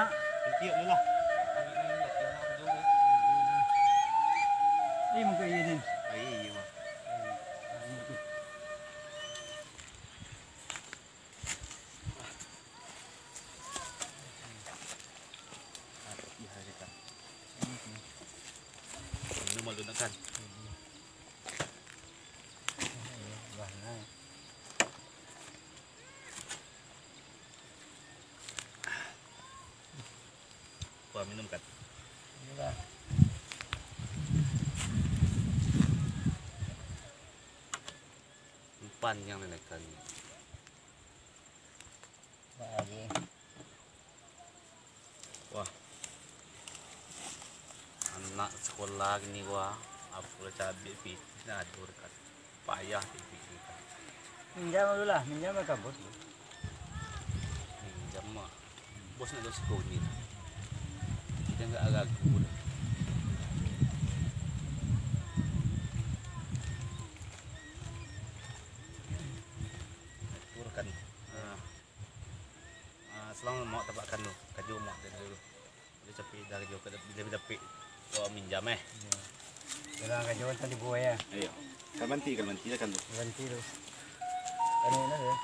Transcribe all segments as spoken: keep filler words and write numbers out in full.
Nanti dulu lah. Ini mungkin ini. Iya, iya, Mak. Minum dulu, kan. Wah, minum, kan. Umpan yang nenekan. Wah. Anak sekolah gini gua, apo lah cabiak pitih nah, ado dekat. Payah pitih kita. Minjam dulu lah, minjam lah ka bos dulu. Minjam mah. Bos nak dosa kau ni. Kita enggak ragu dah. Aturkan. Ah. Ah, salang mak tapakan tu. Kaju mak dari dulu. Dia capek dah kaju. Bila dapik, kau minjam, eh. Iya. Dalam kaju kan tadi buah, ya. Iya. Kan nanti, kan nanti lah kan tu. Nanti tu. Kan enak, ya.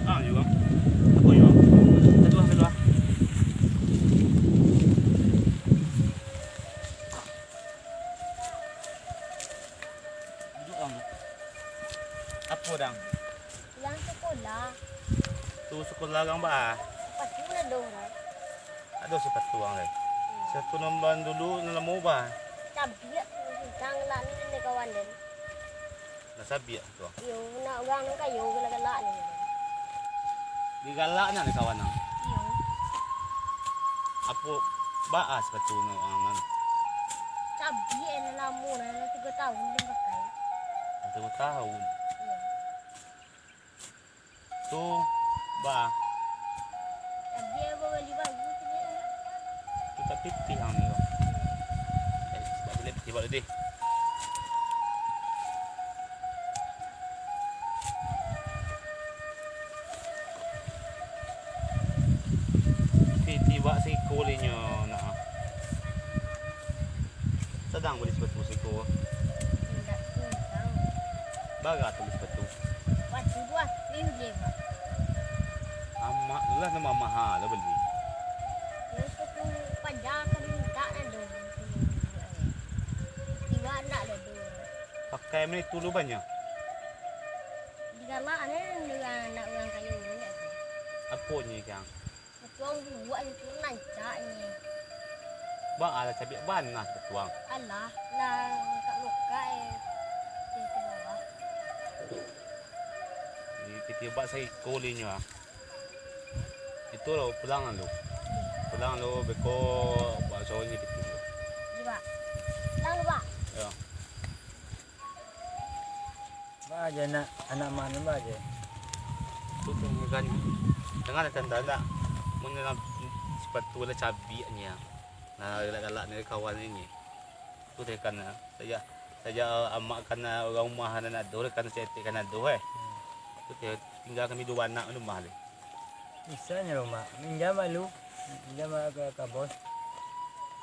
Ah, iyo, Bang. Apo iyo, Bang? Keluar, keluar. Duduk, Bang. Apo, Dang? Yang sekolah. Tu sekolah urang baa? Sepatu lah dong, kan? Ado sepatu urang lai. Hmm. Sepatu nan ban dulu, nan lamo baa? Sabiak tu, tang lah ni dari kawan den. Lah sabiak tu. Iyo, nak urang nan kayo galak-galak ni. Digalak nak dek kawan ang? Iyo. Apo baa sepatu nan urang nan? Sabiak nan lamo, nan tigo tahun den pakai. Tigo tahun? Iyo. Tu, baa. Tapi abang bali bagus ni. Tu tak pitih ang ni, Bang. Eh, sebab boleh pitih balik deh. Pitih bak siko linyo nak. Sadang bali sepatu siko. Indak, indak. Bara tu bali sepatu? Sepatu duo ratus je, Pak. Amak tu lah, nambah maha lah bali. Yo, sepatu paja ka dimintak lah doh. Indak, indak lah doh. Pakai mah itu lu banyak. Digalak ni, dengan anak urang kayo ni, indak tu. Apo nyo, Kang? Batuang buruak itu rancak ni. Baa lah cabiak bana batuang. Alah, lah lukak-lukak, eh. Itu bawah. Di pitih bak saiko linyo, ah. Itu lo, pulang lo. Pulang lo, beko bak sore ni pitih lo. Ji, Pak. Pulang lo, Pak. Yo. Baa je anak, anak mak ni baa je. Tu kan, jangan lah tanda nak. Mun dalam sepatu lah cabiak ni, ah. Nah, galak-galak ni kawan ni. Tu dia kan, ah. Sajak, sajak amak kan, ah, urang rumah nan ado, kan setik kan ado, eh. Hmm. Tu dia tinggal kami duo anak rumah ni. Bisa nyo rumah. Minjam alu. Minjam ka, ka bos.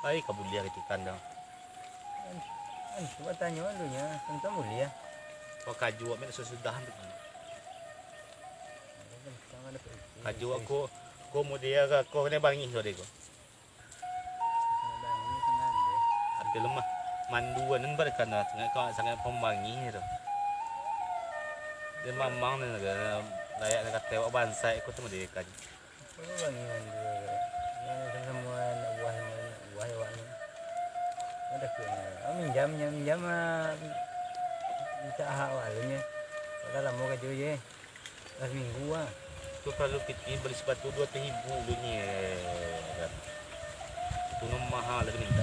Ai, ka buliah katikan dah. An, an, cuba tanyo dulu nya, tantang buliah. Kau kaju ambil sudah tu. Kaju aku, aku mulia ke, aku kena bangih tu, dek aku. Kena bangih, kena ambil. Ambil lemah. Manduan nan barikan dah, sangat, sangat pembangih tu. Dia mamang ni, layak nak kata awak bansaik aku tu, mulia kan. Kalau bangih manduan, yang sama-sama nak buah, sama nak buah awak ni. Ada kena. Ah, minjam, minjam, minjam, ah, minta hak awak alun nya. Dah lamo kaju je. Dah seminggu ah. Tu kalau kito bali sapatu duo ratuih ribu tu nyo, kan. Tu nan maha lah diminta.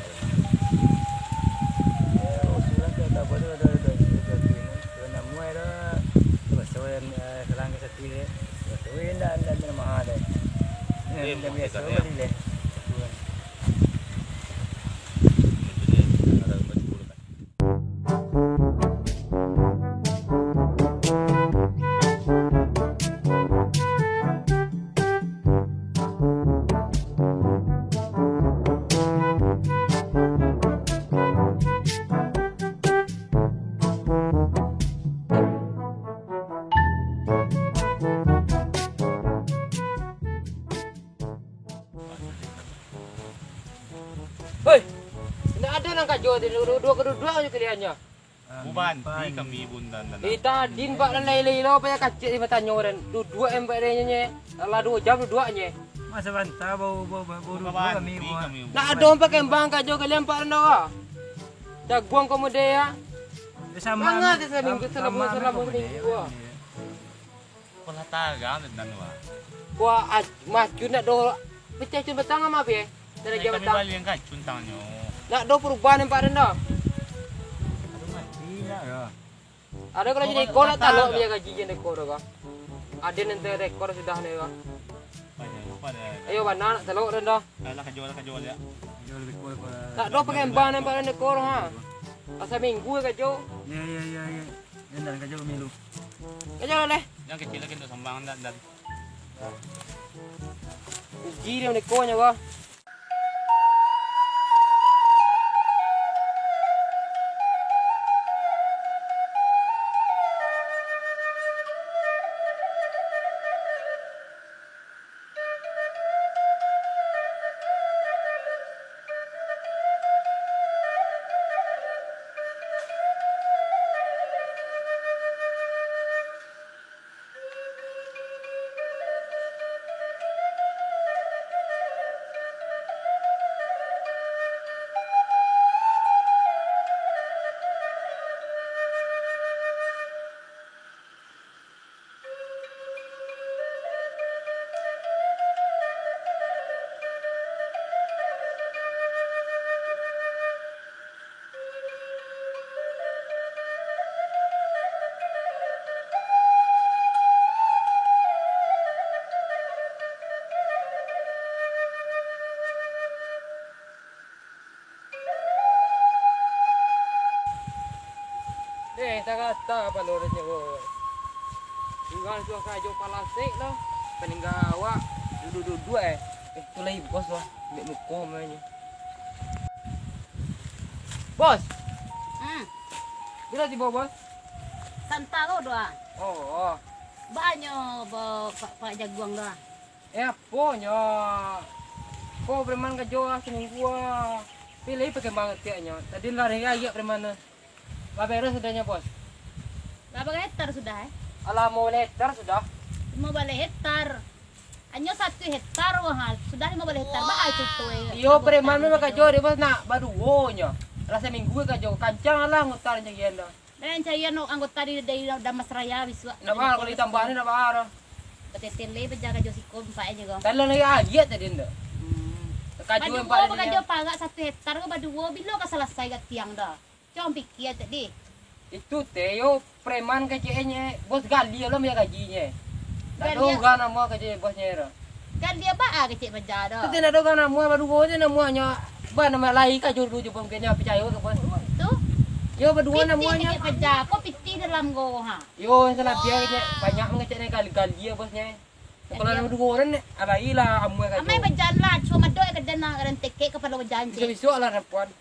Oh, sudah tu, tak boleh ada, ada, ada, ada, ada, ada, nak muai dah. Terus sewa yang, eh, selang ke satu ni. Terus sewa yang dah, dah, dah maha dah. Eh, eh, dah biasa bali deh. Hoi! Indak ado nan kajo tu, duduak-duduak jo kaliannyo. Bubanti kami, Bun, dan, dan. Ih, tadi nampak nan lai-lai lo, payah kacik di matanyo, dan duduak nampak dek nyo. Alah, duo jam duduaknyo. Masa banta bau, bau, bau, bau duduak kami, Bun. Nak ado pakai embang kajo kalian, nampak nan dah. Jaguang ko mode, ya. Sama. Mangat saminggu, salamo, salamo saminggu, ah. Polah tarang dan, dan, wah. Wah, aj-, maju nak do pecah cun batang ama, Pi, eh? Dari kami batang. Bali yang kacun tangnyo. Nak do perubahan nampak den dah. Aduh, mati nak yo. Ada kalau jadi ekor nak talok dia gaji jadi ekor tu, kah? Ada nanti rekor sudah ni, kah? Banyak lupa dah. Ayo, bana nak talok den dah. Alah, kajo lah, kajo lah. Kajo lebih kuat, kuat. Nak do pakai embang nampak den ekor, ha. Asa minggu kajo. Ya, ya, ya, ya. Yan, dan kajo milu. Kajo lah, leh. Yang kecil lagi untuk sambang, dan, dan. Uji dia neko nyo, bah. Deh, tagata kapalo den nyo. Tingga suah sajo palasek lah. Paningga awak duduak-duduak, eh. Eh, tu lai bos lah. Ambek muko mainyo. Bos. Hmm. Bila tibo, Bos? Santa lo doh. Oh, oh. Banyak ba-, pak, pak jaguang doh. Eh, apo nyo? Ko preman kajo ah, saminggu ah. Pilih pakai banget tiaknyo. Tadi lari agiak preman tu. Lah beres sudahnyo, Bos. Lah bara hektar sudah, eh? Alah, limo baleh hektar sudah. Limo baleh hektar. Hanyo satu hektar wah, sudah limo baleh hektar. Baa itu tu, eh? Iyo, preman memang kajo dia, Bos, nak baduo nyo. Alah, saminggu kajo. Kancang alah ngutar carian tu. Dan carian anggota di, dari Damas Raya bisuak. Nak baa, kalau ditambah ni nak baa. Batetele paja kajo siko, empat aja ko. Dalam lagi agiak tadi ndak? Hmm. Kajo empat aja. Kajo parak satu hektar ko baduo, bilo ka salasai ka tiang dah? Cubo pikia tadi. Itu teh, yo, preman keceknye, bos gali lo mah gajinye. Ndak ado urang namuah kecek bosnye tu. Gali baa kecek paja tu? Itu teh ndak ado urang namuah, baduo je namuahnyo. Ba namuah lai ka juru je mungkin nyo picayo ka bos. Tu? Yo, baduo namuahnyo. Kecek paja, ko pitih dalam ko, ha. Yo, salabiah kecek, banyak mangecek nyo gali-gali yo bosnye. Kalau nang duo urang ni, alai lah amuah kajo. Amai bajan lah, cuma mado ka den, ka den tekek kapalo bajan cek. Bisuak-bisuak lah, Puan.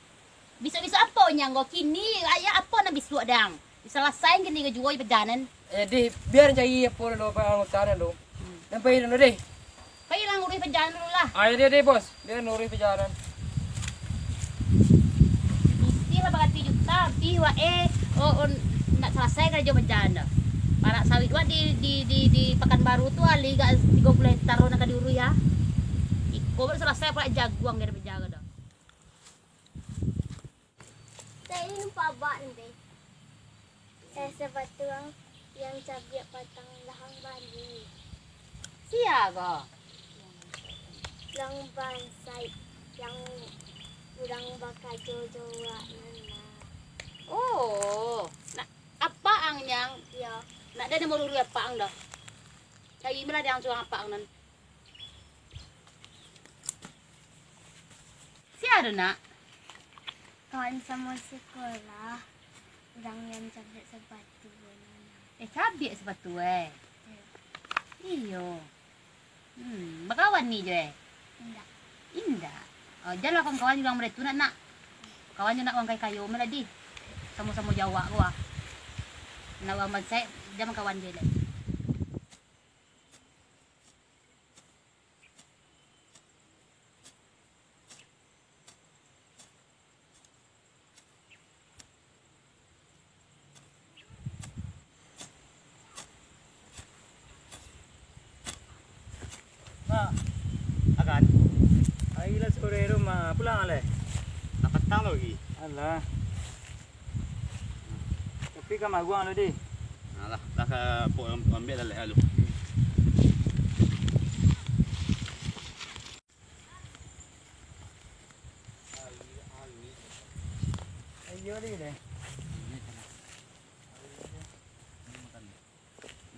Bisuak-bisuak apo nyo ko? Kini, ayo apo nan bisuak dang? Disalasaian kini ko juo bajanan. Eh, dih, biar cari apo dulu, apo anggota dulu. Hmm. Nan pai dulu dih. Pai lah nguruih bajanan dulu lah. Ayo dih, dih, bos. Biar nguruih bajanan. Isi lah barati juta, pi wak eh, oh, oh, nak salasai karajo bajanan dah. Parak sawit wak di, di, di, di Pakanbaru tu, alih gak tigo puluah hektar nan ka diuruih, ha. Iko baru salasai parak jaguang dari bajanan dah. Tadi numpak abak nanti. Eh, sapatu ang yang cabiak patang lahang bali. Sia ko? Urang bansaik, nan urang bakajo jo awak nan lah. Oh, nak apak ang nyang? Iyo. Nak ado nan marurui apak ang doh. Cari malah dek ang surang apak ang nan. Sia tu, nak? Kawan samo sikolah, urang nan cabiak sapatu, nan. Eh, cabiak sapatu, eh? Iyo. Iyo. Hmm, bakawan ni jo, eh? Indak. Indak? Oh, janlah kawan-kawan jo urang model tu, nak, nak. Kawan jo nak urang kayo-kayo mah lah, dih. Samo-samo jo awak ko, ah. Nak urang bansaik, jan bakawan jo, lai. Mak, Akan. Ari lah sore tu, Mak. Pulang lah, leh? Lah patang lah, Gi. Alah. Tapi ka maguang tu, dih. Alah, lah ka ambiak lah, leh, alu. Iyo, dih, deh.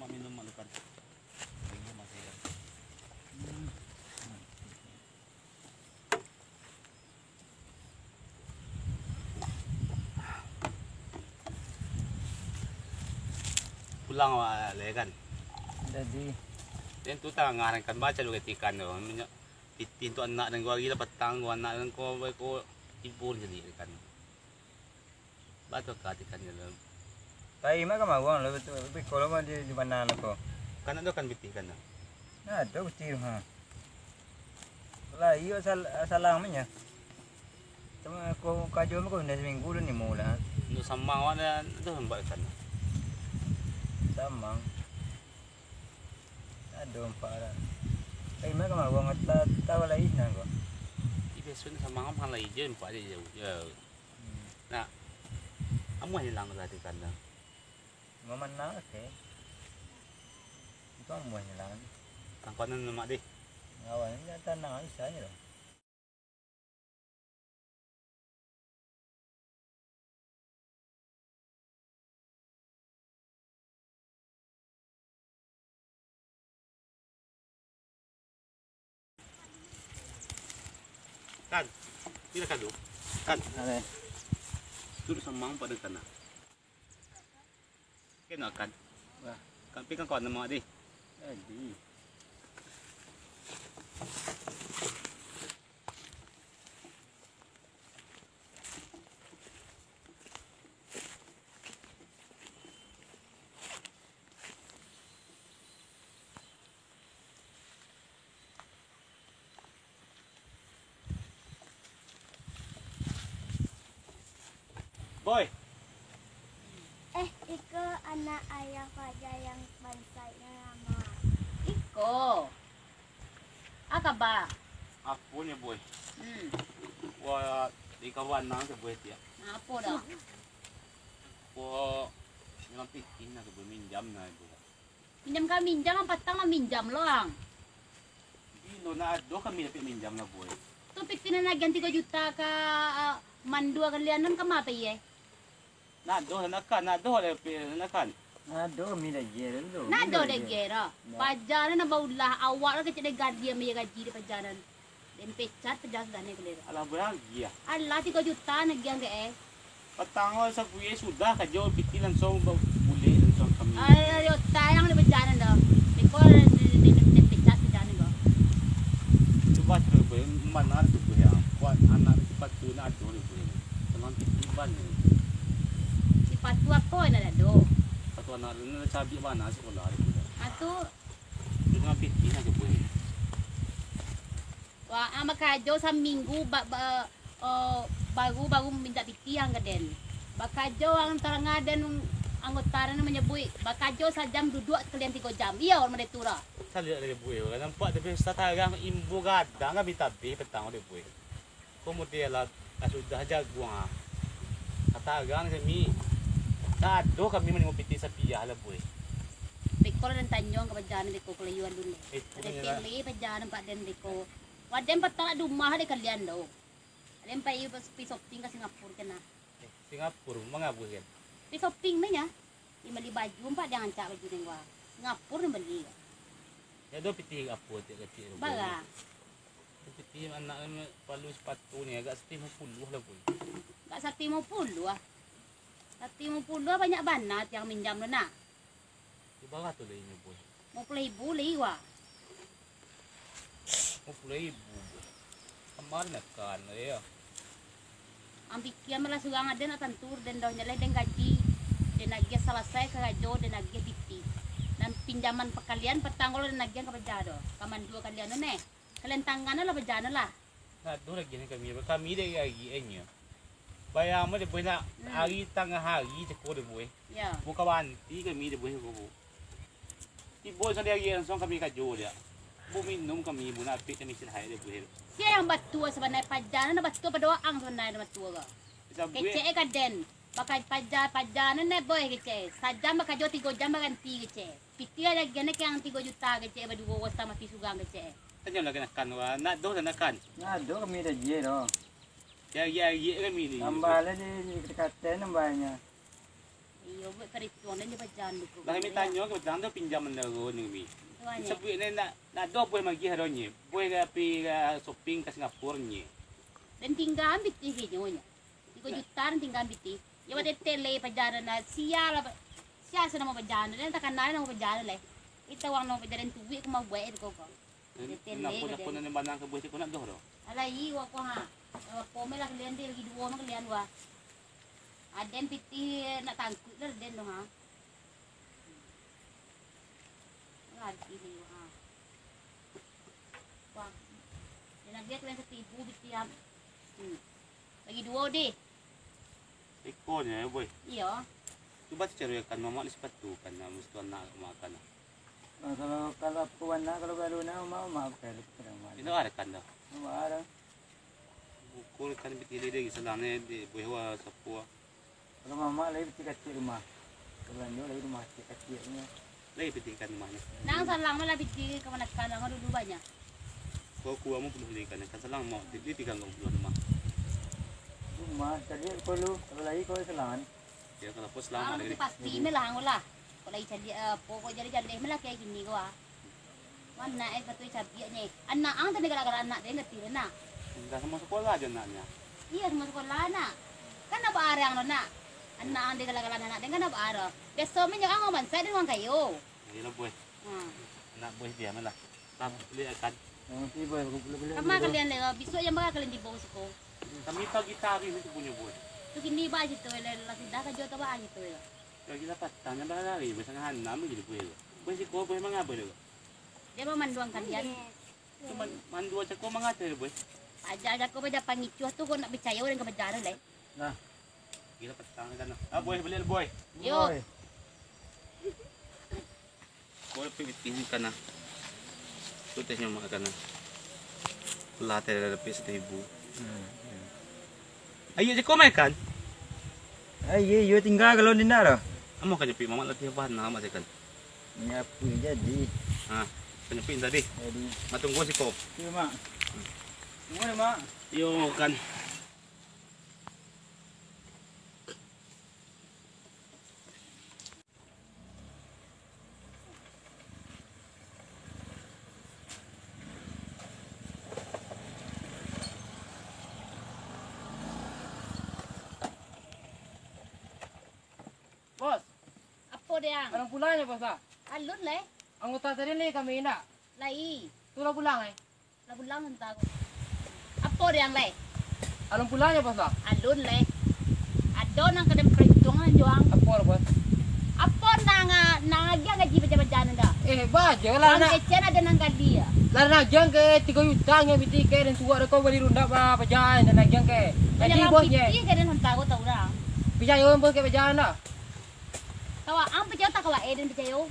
Mak minum, Mak, lukan. Minum, Mak, lukan. Pulang awak lai, Kan? Jadi. Den tu tangah, Kan, baco lu katikan tu. Minyak pitih tu anak den ko, ari lah patang ko, anak den ko, baik ko tibo caliak, Kan. Batua ka ati Kan yo lo. Pai mah ka maguang lo, biko lo mah di, di bana lo ko. Kan ado Kan pitih Kan? Nah, ado pitih tu, ha. Lah, iyo sal-, salang mah nyo. Cuma ko kajo mah ko ndak saminggu lo nimo lah. Untuk samang awak ado, ado nampak Kan? Samang. Ado nampak lah. Pai mah ka maguang, ta-, tawa lai nah ko. Ih, biaso ni samang mah lai je nampak je jauah. Hmm. Nah, amuah ilang lah di kandang. Mamanah, oke. Itu amuah ilang. Tangkonan lemak deh. Awalnya tanang bisa aja lah. Kan, ni lah kado. Kan. Aleh. Duduk samang pada tanah. Kena kan. Wah. Kan pi kan kawan nama deh. Jadi. Boy. Eh, iko anak ayah Fajar yang bansaiknyo lamo. Iko. A kaba? Apo nyo, Boy? Hmm. Wah, di kawan nang se, Boy, tiak. Nah, apo dah? Ko, nyo pitih nah, Boy, minjam nah, Boy. Minjam ka minjam, ang patang lah minjam lo ang. Bilo nak ado kami dapek minjam lah, Boy. Tu pitih nan agiah tigo juta ka, ah, mandua kalian nan ka ma pai, eh? Nak ado, nak kan, nak ado dapek, nak kan. Nak ado kami dapek tu. Nak ado dapek tu. Paja nan baulah, awak lah kecek dek gaji, ambil gaji dek paja nan. Den pecat paja sudah ni kuliah. Alah, barang agiah. Alah, tigo juta agiah angkek, eh. Patang lo sabuih sudah kajo pitih langsung ba-, bulek langsung kami. Alah, yo tayang di paja nan dah. Beko den, den, den, den pecat paja nan ko. Cubo tu, Boy, mana tu, Boy, yang kuat anak tu, sepatu nak ado ni, Boy. Tolong pitih ban ni. Sepatu apo nan ado? Sepatu anak tu, nak cabiak bana sekolah ni, Boy. Ah, tu. Dengan pitih aja, Boy. Wah, ah, bakajo saminggu ba-, ba-, oh, baru, baru mintak pitih ang ka den. Bakajo ang tarangah den anggota den manyabuik, bakajo sajam duduak sakalian tigo jam. Iyo, urang model tu lah. Saliak dari Boy, nampak tapi satarang imbo gadang kami tabih patang dari Boy. Ko model lah, lah sudah jaguang ah. Satarang kami, tak ado kami manimo pitih sapiah lah, Boy. Beko Kalau den tanyo ka paja nan deko, kalau iyo alun. Eh, bukan. Tele paja nan pak den deko. Waden patang di rumah dek kalian do. Kalian pai, pai shopping ka Singapura ka nah. Eh, Singapura, mangabuih kan? Pai shopping mah nyo. Di bali baju, pak, den rancak baju den gua. Singapura den bali. Ndak ado pitih apo tiok kecek tu. Bara? Pitih anak ni paralu sapatu ni agak saratuih limo puluah lah, Boy. Agak saratuih limo puluah ah. Saratuih limo puluah banyak bana tiang minjam tu, nak. Di bara tu lai nyo, Boy? Limo puluah ribu lai, wah. Limo puluah ribu, Boy. Kamarin akan, yo. Ang pikia malah surang aden nak tantu, den doh nyaleh den gaji, den agiah salasai karajo, den agiah pitih. Nan pinjaman pakalian patang ko lo den agiah ka paja doh, ka mandua kalian tu neh. Kalian tangana lah paja no lah. Nak doh lagi nan kami, kami dari ari-ari nyo. Bayang mah deh, Boy, nak Hmm. ari tangah ari cako deh, Boy. Yo. Buka banti kami deh, Boy, ko, Bu. Tibo sandiri langsuang kami kajo dia. Bu minum kami, Bu, nak apik kami istirahat dia, Bu. Sia yang batua sabananyo paja, nan batua pado ang sabananyo batua ko. Sabuik. Kecek e ka den. Pakai paja, paja nan ne boy kecek e. Sajam bakajo tigo jam baranti kecek e. Pitih lagi ne kek ang tigo juta kecek e, baduo wasta mati surang kecek e. Tanyo lah kanakan wa, nak doh kanakan. Nak doh kami dah jie doh. Diagiah-agiah kami ni. Tambah lah di, di katen tambahnya. Iyo, buek parituang dan di pajan tu. Lah kami tanyo ka pajan tu pinjam bendaro ni kami. Sabuik ni nak, nak doh buek magih adonye. Buek ka pi ka shopping ka Singapura nye. Dan tingga pitih ke nyo nya. Tigo juta dan tingga pitih. Yo, ado tele pajan dan sia lah. Sia se namo pajan dan takana namo pajan leh. Ita wang namo pajan dan tuik ka mau buek itu kok. Napo japo nan banang ka buah cako nak doh doh. Alah, iyo, ko ha. Apo meh lah kalian deh, bagi duo mah kalian wah. Aden pitih nak tangkuik lah den doh ha. Lah pitih ni ha. Wah. Den agiah kalian satibu pitih am. Hmm. Bagi duo deh. Iko nyo, yo, boy. Iyo. Cubo cari akan mamak di sepatu kan, nah, mesti anak makan. Nah, kalau, kalau aku anak, kalau baru nak, mamak, mamak pakai dulu, pakai mamak. Itu ada kan dah. Mamak ada. Bukul kan pitih dek salang ni, di buah wa sapu. Kalau mamak lagi pitih kacik rumah. Kalau lanjut lagi rumah kacik-kacik punya. Lagi pitih kan rumah ni. Nang salang mah lah pitih kamanakan, lah dulu banyak. Kau kuah mau puluh lagi kan, kan salang mau, di, di tiga puluh rumah. Rumah, tadi kalau, kalau lagi kau salang kan? Ya, kalau pos lama. Ang lagi pasti meh lah, ang lah. Kok lai caliak, eh, pokok jaleh-jaleh meh lah kayak gini ko, ah. Mana eh, patut cabiak nye. Anak ang tadi galak-galak anak den, ngerti den, nak? Dah sama sekolah aja anaknya. Iya, sama sekolah, nak. Kan nak baarang lo, nak. Anak ang tadi galak-galak anak den, kan nak baarang. Biaso meh nyo ang urang bansaik den urang kayo. Iyalah, boy. Hmm. Anak boy dia meh lah. Tapi beli akan. Nanti boy, aku beli-beli. Sama dulu. Kalian lewat, besok jam berapa kalian tiba siko? Kami pagi tadi ni punyo boy. Tu kini ba situ, lah sudah kerja atau ba situ ya? Lagi lah patang, jam berapa hari? Boy, setengah enam gitu boy. Boy, siko boy mangapa dulu? Dia mau manduang kalian. Cuman manduang cako mangata boy. Aja cako baja pangicuah tu kau nak percaya orang ke bajalan leh. Nah. Gila petang kan. Ah, boy, beli boy. Yo. Boy. Kau lebih bikin kan nah. Tu teh nyamak kan nah. Lah teh dah lebih seribu. Hmm, hmm. Ayo je kau makan. Ayo, yo tinggal kalau dinda dah. Amo kan nyepi mamak latih bahan nah mak kan. Nyapu jadi. Ha, penyepik tadi. Jadi. Mak tunggu siko. Iya, Mak. Tunggu deh, Mak. Yo kan. Bos. Apo, Dang? Alun pulang nyo, Bos, lah? Alun, leh. Anggota tadi lai kami indak? Lai. Tu lah pulang, eh? Lah pulang santa ko. Apo, Dang, leh? Alun pulang nyo, Bos, lah? Alun, leh. Ado nan ka den parituangan jo ang. Apo lah, Bos? Apo nang, ah, nang agiah gaji paja-paja nan dah? Eh, baja lah, nak. Kecek ado nan gali, ya? Lah, nak agiah ke tigo juta, nyo pitih ke, den suruah dek kau bali rundak ba paja, nan agiah ke. Jadi, Bos, pitih ke den santa ko tau dah. Picayo, Bos, ke paja dah. Kawa ang picayo tak kawa eh den picayo?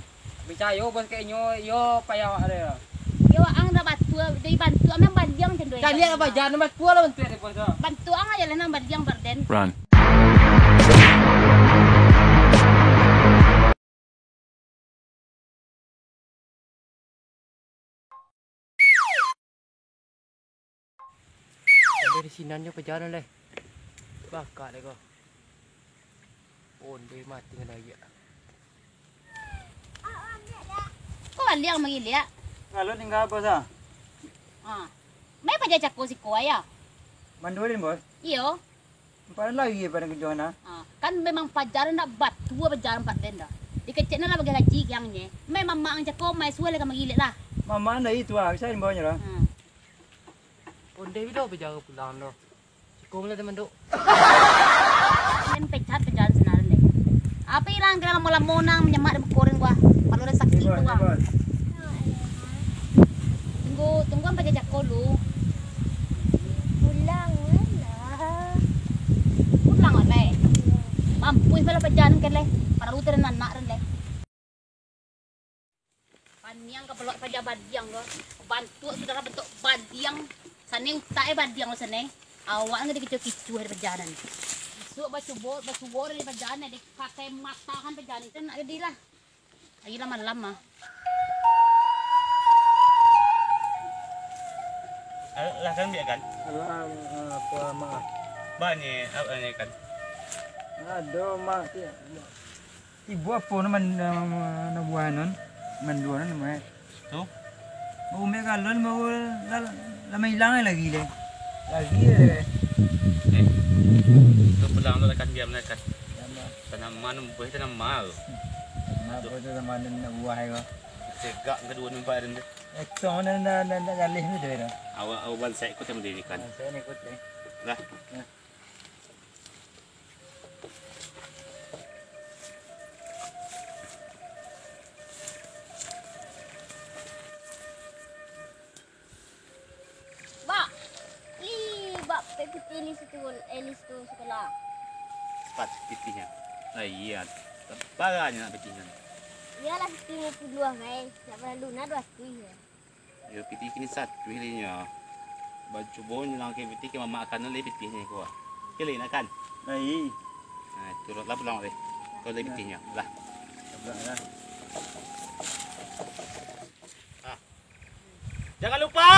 Picayo bos kek nyo, iyo payah awak ado. Iyo ang dah batua, dari bantu amang baliang cendo. Caliak lah bajan, batua lah bantu ado bos tu. Bantu ang aja lah nang baliang barden. Run. Di sinan nyo paja lai. Bakak dek ko. Onde mati ka dayah. Ko baliak magiliak. Kalau tingga apo, Sa? Ha. Mai paja cako siko, ayah. Mandurin, Bos? Iyo. Padan lagi padan kejohan, ah. Ha. Kan memang paja nak batua paja ampek den dah. Dikecek nak lah bagi gaji kiang nye. Mai mamak ang cako, mai suah lah ka magiliak lah. Mamak anda itu, ah. Bisa dibawa nyo lah. Ha. Onde bilo paja pulang doh. Siko lah teman dok. Main pecat paja sinan deh. Apo ilang kira lamo-lamo nang manyamak di muko den gua. Kalau ado sakik tu, ah. Tunggu, tunggu ang paja cako lu. Pulang lah. Pulang lah, Pai. Mampuih bala paja nan keleh. Paralu tu den anak den leh. Paniang ka pelok paja badiang ko. Bantuak sudah lah bentuk badiang. Sane utak eh badiang lo sane. Awak nan dikecoh-kecoh di paja nan. Isuak bacubo, bacubo di paja nan, dek katai matahan paja nan. Itu nak jadi lah. Ayolah malam ah. Alah kan, biak kan? Alah, ah, apo, Mak? Banyak, apo banyak kan? Ado, Mak. Tibo apo nan man-, nan, nan buah nan? Mandua nan, Mak. Tu? Baru mek galon, baru la-, lamo ilang lagi deh. Lagi deh. Eh, tu pulang tu akan diam lah kan. Tanaman, buah tanaman tu. Kenapa tu tanaman nak buah ko? Segak kedua nampak tu. Ekso nak, nak, nak, nak jaleh tu deh. Awak, awak bansa ikut yang berdiri kan. Saya ikut deh. Lah. Nah. Bak, li, bak, pek pitih li situ, eh, li situ sikolah. Sepatu pitihnyo. Lah iyo, barang nyo nak pitihnyo. Iyolah, pitih ni puluah, guys. Nak baralu, nak dua puluah, ya. Iyo, pitih kini satu ilinyo. Bacubo nyo lang ke pitih ke mamak akan lai pitihnyo ko. Oke, lai nak kan? Lai. Nah, turutlah pulang deh. Kau lai pitihnyo. Lah. Pulang lah. Ah. Jangan lupa.